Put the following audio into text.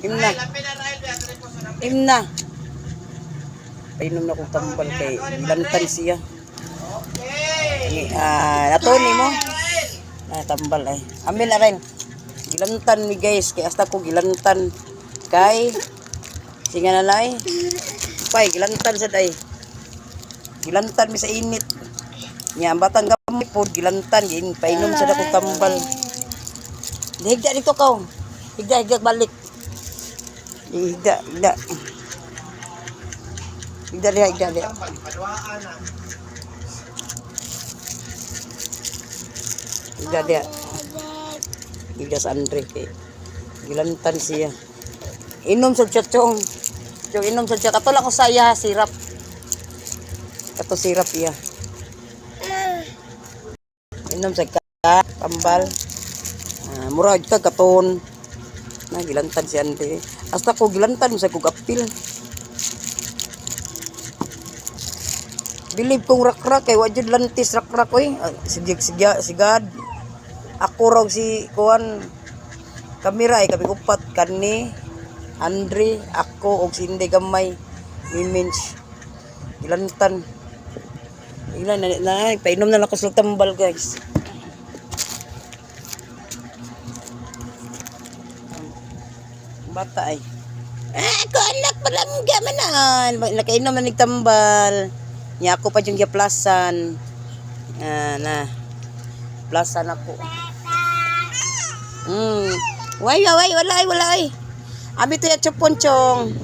Imna. Imna. Painom na kong tambal kay lantan siya. Ni ah ato ni mo. Ah, tambal ay. Amin na rin. Gilantan mi, guys, kay hasta ko gilantan kay singa na lay. Pay gilantan sad ay. Gilantan mi sa init. Nya ang batang gamay pod gilantan gin painom sad ako tambal. Higda dito ka. Higda, higda balik. Higda, higda. Higda diha, higda diha. Higda diha. Higda sa Andre kay gilantan siya. Inom sa siya, chong. Chong, inom sa siya. Kato lang ko sa iya, sirap. Kato sirap iya. Inom sa ka, tambal. Ah, murag ka katon. Na gilantan si Andre. Hasta ko gilantan sa kog apil. Bilib kong rakrak kay wa jud lantis rakrak oy. Ah, sige sige sigad. Ako raw si kuan kamera ay kami upat kani Andre, ako og si Inday gamay Miminch. Gilantan. Ilan na, na painom na lang ako sa tambal, guys. Bata ay. Eh, ako anak palangga manan. Nakainom na nagtambal. Nya ako pa yung giplasan. Ah, na. Plasan ako. Way, way, wala ay, wala ay. Abi to ya chupon chong.